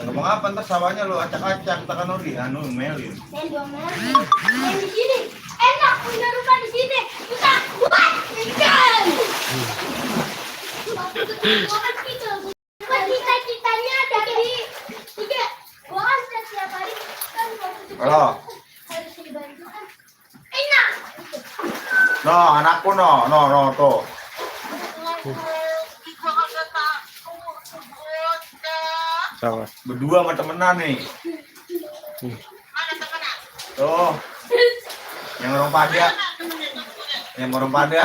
Ngomong apa ntar sawahnya lo acak-acak tekan ori anu melin. Di sini enak punya rumah di sini. Kita buat ikan. Cita-citanya dari tiga. Gua kan setiap hari kan Halo. harus dibantu kan. Enak. No, anakku no tuh. Sama. Berdua sama temenan nih. Tuh. Yang orang pada. Yang orang pada.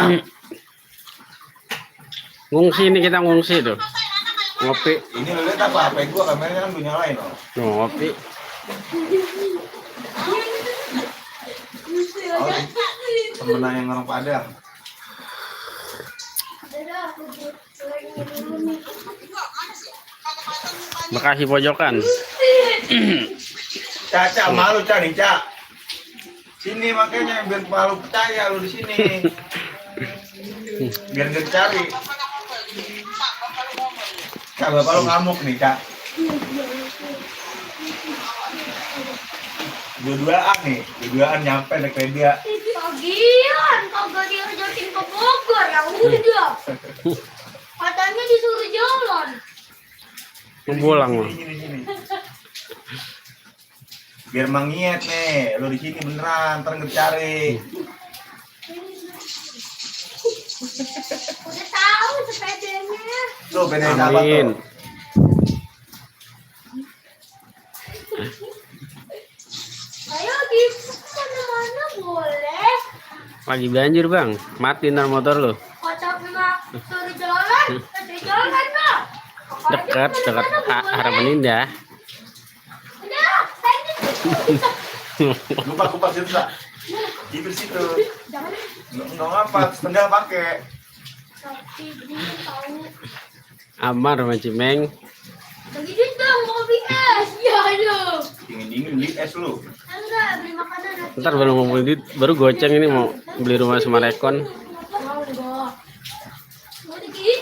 Ngungsi nih, kita ngungsi tuh. Ngopi. Ini lo lihat apa? HP gua kameranya kan gue nyalain loh. Ngopi. Oh, temenan yang orang Padang. Bekasi pojokan. Caca malu cari Cak. Sini makanya biar malu percaya lu di sini. Biar gak cari. Kak bapak lu ngamuk nih Cak. Dua-duaan nih, dua-duaan nyampe naik dia. Bagian kagak diajakin ke Bogor ya udah. Katanya disuruh jalan. Pulang lo. Sini. Biar mangiat nih, lu di sini beneran, ntar cari. Udah tahu sepedanya. Tuh beda apa Amin. tuh? Ayo di mana boleh. Lagi banjir bang. Mati ntar motor lo. Kata emak suruh jalan, kata jalan lah. Dekat Harapan Indah. Udah, Kupas itu Sa. Itu situ. jangan. Enggak ngapa, setengah pakai. Tapi dia tahu. Amar sama Cimeng. Bagi duit dong, mau kopi es. Ya aduh. Dingin beli es lu. Enggak, beli makanan. Ntar baru mau beli duit, baru goceng ini mau beli rumah sama Rekon. Mau enggak? Mau dikit?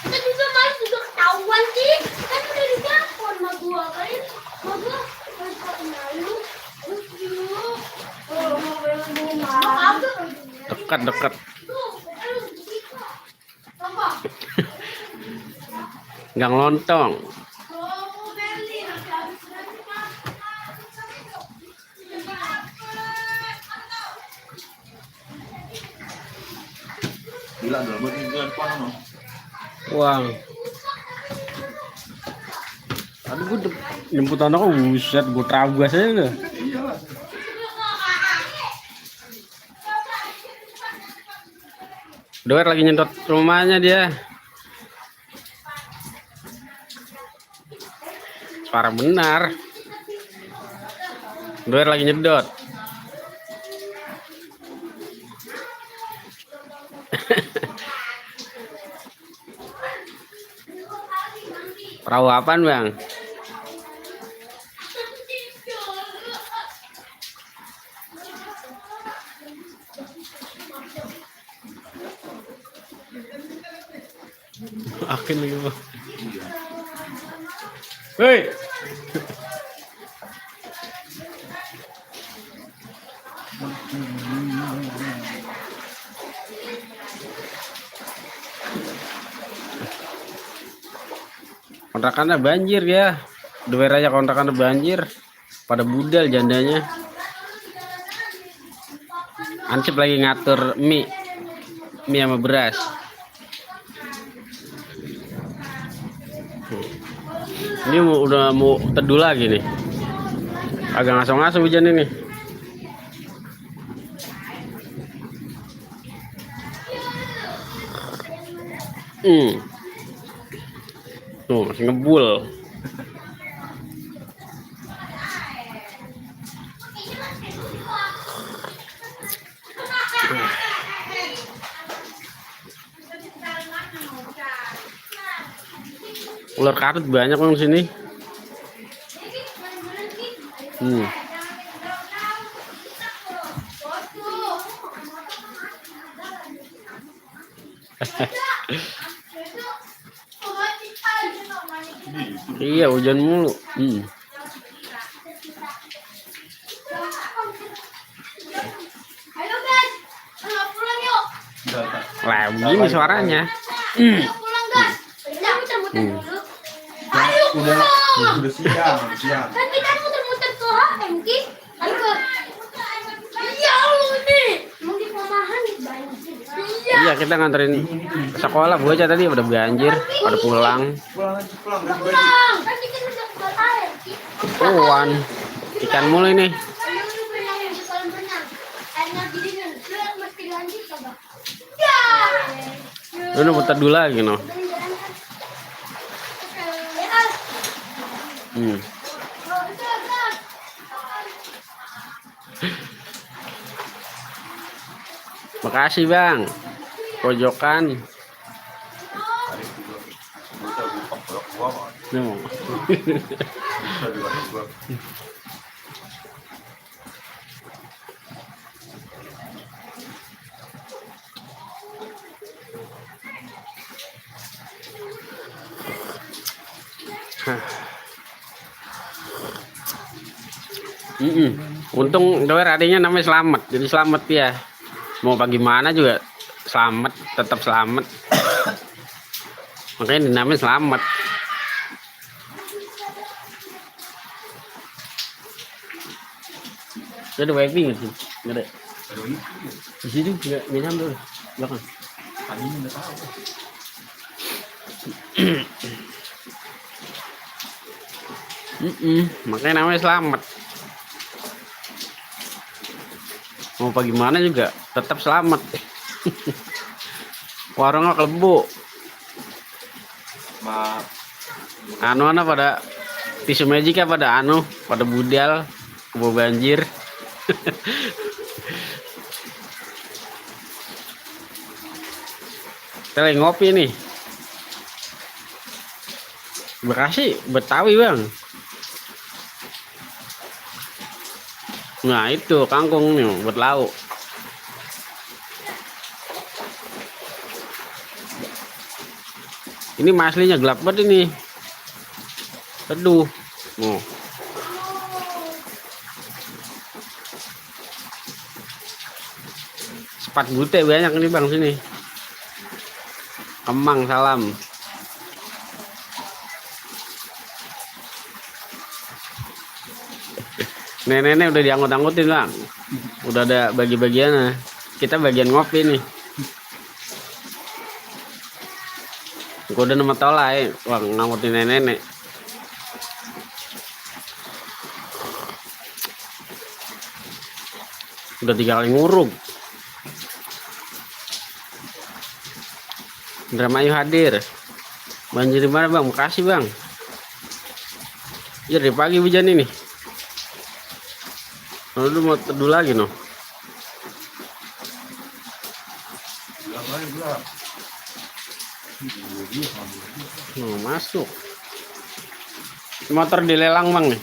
Kita juga main juga ketahuan sih. Kan udah ditelepon sama gua kan. Sama gua harus kenal lu. Terus yuk. Oh, mau beli apa? Dekat. Tuh, lu bisa. Apa? Gang lontong. Oh, mau beli nanti habis nanti Pak. Gila dong, buat ini telepon no. Uang. Aduh gue jemput anak kok buset, gue terabas aja lo. Iyalah. Doer lagi nyedot rumahnya dia. Parah benar. Doer lagi nyedot. Perahu apaan bang? Akin lagi bang. Hei. Kontrakannya banjir ya. Doer aja kontrakannya banjir. Pada budal jandanya. Ansip lagi ngatur mie sama beras. Ini udah mau teduh lagi nih. Agak ngaso-ngaso hujan ini. Tuh masih ngebul. Ular karut banyak bang sini. Iya, hujan mulu. Ayo guys, ayo pulang yuk. Lah, begini suaranya. Ayo pulang guys. Kita muter-muter dulu. Ayo Udah pulang. udah siang, siang. Kan kita muter-muter ke HMK. Ayo ke. Iya lu nih. Mungkin pemahan banjir. Iya. Iya, kita nganterin sekolah bocah tadi udah banjir, pada pulang. Pulang aja, pulang. Udah pulang. Kan kita udah ke HMK. Tuan, ikan mulu ini. Ayo lu berenang di kolam renang. Airnya dingin. Lihat mesti lanjut coba. Ya. Lu muter dulu lagi no. Makasih bang. Pojokan. No. Untung doer adanya namanya Selamat, jadi selamat ya. Mau bagaimana juga selamat, tetap selamat. Makanya dinamain Selamat. Ada wifi nggak sih? Nggak ada. Di situ nggak nyampe belakang. Tadinya udah tahu. Makanya namanya Selamat. Mau bagaimana juga tetap selamat. Warungnya kelebu. Maaf. Anu pada tisu magic ya pada pada budal kebo banjir. Kita lagi ngopi nih. Bekasi Betawi bang. Nah itu kangkung nih buat lauk. Ini aslinya gelap banget ini. Aduh. Oh. Sepat gute banyak nih bang sini. Kemang salam. Nenek-nenek udah diangkut-angkutin bang. Udah ada bagi-bagiannya. Kita bagian ngopi nih. Gue udah nama tolak bang ngangkutin nenek-nenek. Udah 3 kali nguruk. Indramayu hadir. Banjir di mana bang? Makasih bang. Ya dari pagi hujan ini. Lalu mau teduh lagi no. Masuk. Motor dilelang bang nih.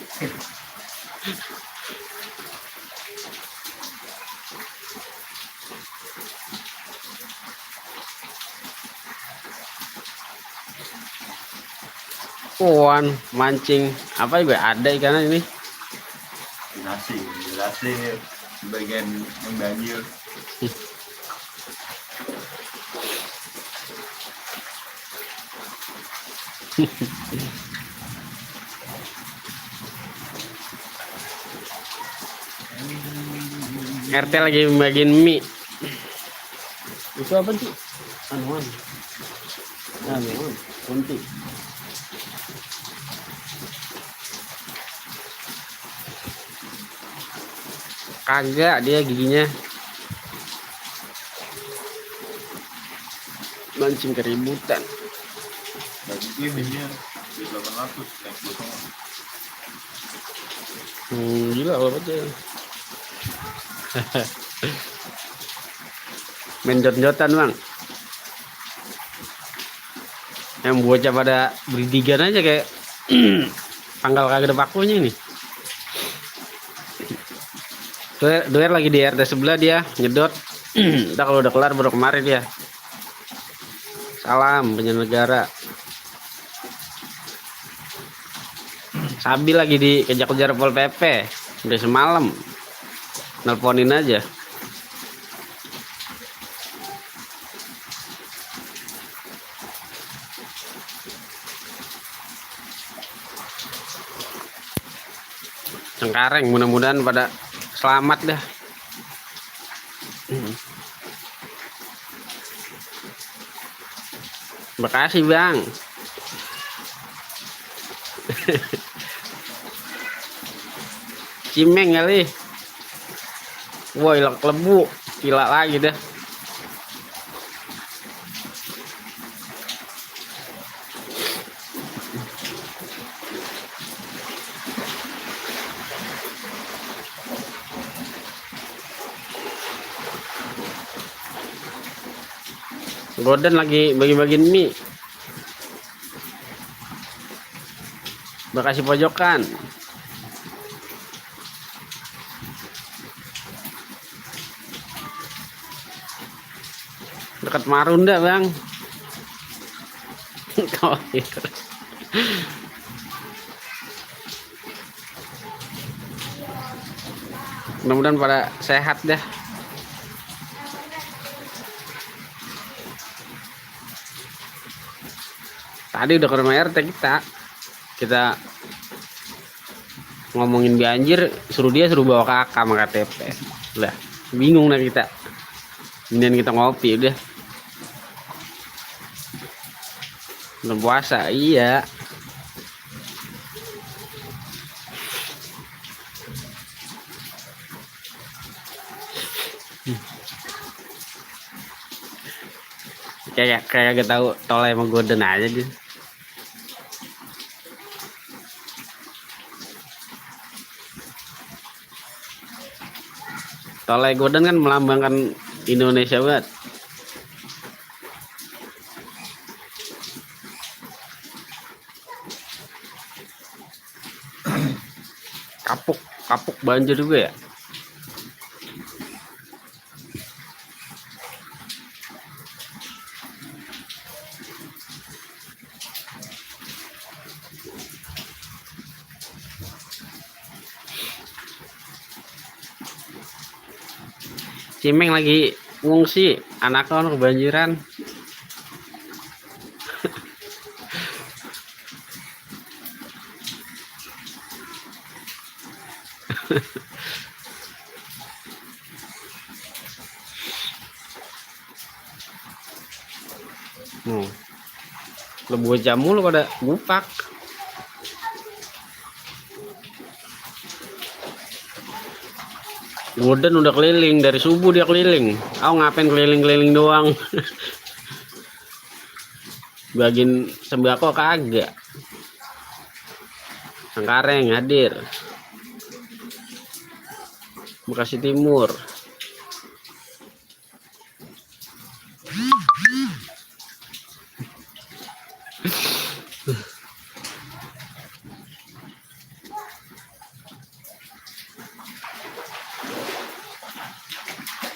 Puan mancing apa juga ada ikannya ini. Nasi, bagian yang banjir. RT lagi bagiin mie. Itu apa sih? Anuan. Kunti. Kagak dia giginya. Mancing keributan. Bagi gue biasanya 800 naik kosong. Gila apa aja. Main jot-jotan bang. Yang bocah pada beridigan aja kayak tanggal kagak ada pakunya nih. Doer lagi di RT sebelah dia nyedot. Entah kalau udah kelar baru kemarin dia. Salam penyelenggara. Sabi lagi dikejar-kejar Pol PP udah semalam, nelponin aja. Cengkareng, mudah-mudahan pada selamat dah. Bekasi bang. Cimeng kali. Wah, ilak lebu, gila lagi dah. Gordon lagi bagi-bagiin mie. Bekasi pojokan. Dekat Marunda bang. Mudah-mudahan pada sehat dah. Tadi udah ke rumah RT kita ngomongin banjir, suruh bawa kakak sama KTP. Udah bingung dah kita. Kemudian kita ngopi udah. Belum puasa, iya. Kayak gak tahu toleh sama Gordon aja dia. Toleh Gordon kan melambangkan Indonesia banget. Kapuk banjir juga ya. Cimeng lagi ngungsi, anaknya orang kebanjiran. Lebu jamu lu pada gupak. Gordon udah keliling dari subuh, dia keliling. Ngapain keliling-keliling doang. Bagiin sembako kagak. Cengkareng hadir. Bekasi Timur.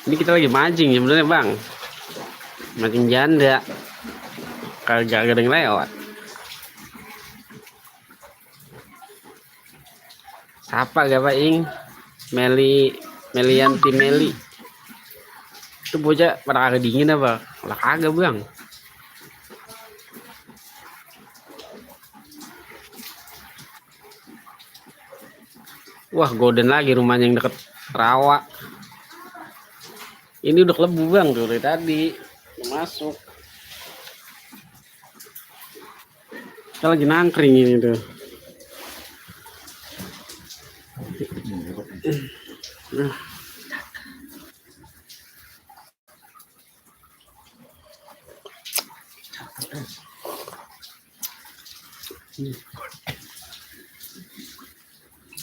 Ini kita lagi mancing sebenarnya bang, mancing janda, kagak ada yang lewat. Siapa gak pak ing? Melianti Meli. Itu bocah pada kagak dingin apa? Lah kagak bang. Wah, Golden lagi rumahnya yang deket rawa. Ini udah kelebu bang tuh dari tadi masuk. Kita lagi nangkring ini tuh.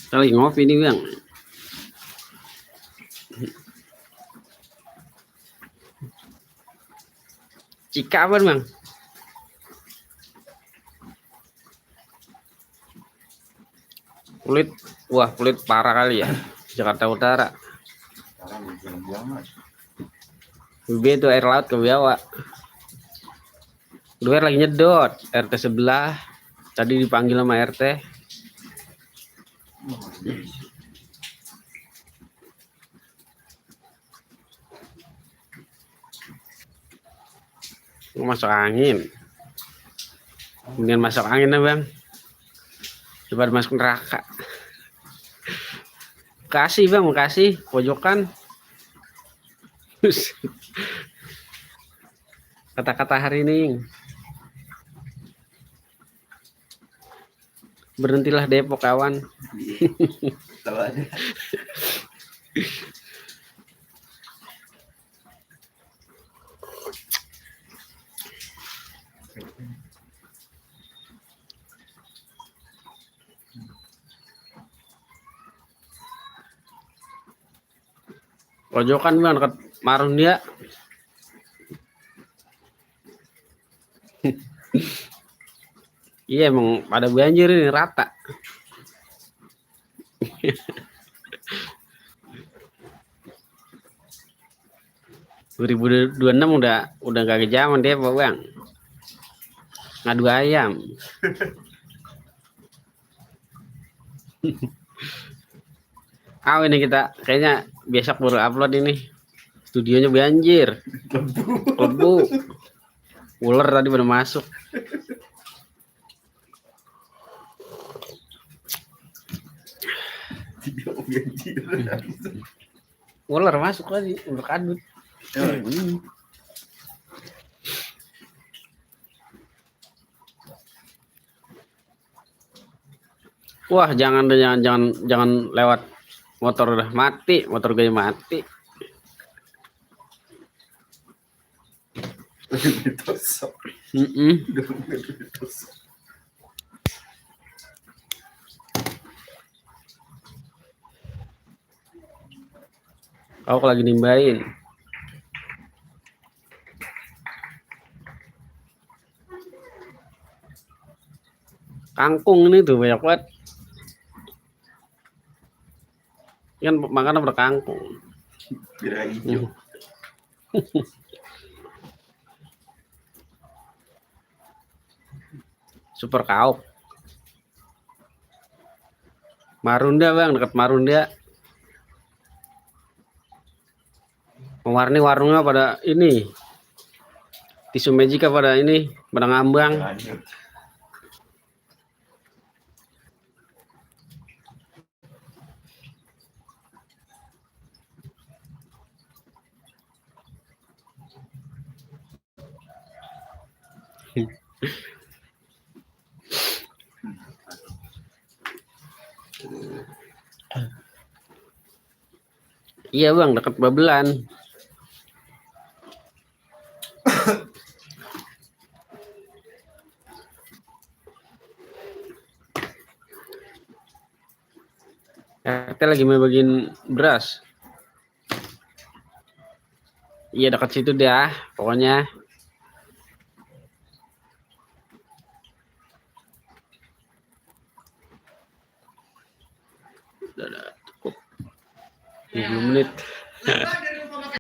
Kita lagi ngopi nih bang. Cika apa bang? Kulit, wah kulit parah kali ya. Jakarta Utara. BB itu air laut ke bawah. Dua lagi nyedot. RT sebelah. Tadi dipanggil sama RT. Masuk angin. Kemudian masuk angin ya bang. Coba masuk neraka. Kasih bang, makasih. Pojokan. Kata-kata hari ini. Berhentilah Depok kawan. Kalau ada. Pojokan bang dekat Marun dia. Iya emang pada banjir ini rata. 2026 udah gak kejaman dia Pak Bang. Ngadu ayam. Ini kita kayaknya besok baru upload ini. Studionya banjir. Lebu. Ular tadi baru masuk. Ular masuk tadi, ular kadut. Wah, jangan lewat motor, udah mati, motor gue mati. Aku lagi nimbain. Kangkung ini tuh banyak banget. Kan makannya berkangkung. Bira hijau. Super kauk. Marunda bang, dekat Marunda. Pewarni warungnya pada ini. Tisu Magica pada ini, pada ngambang. Lanjut. Iya bang, dekat Babelan. Kita lagi mau bagiin beras. Iya dekat situ dah, pokoknya. Udah cukup 20 menit.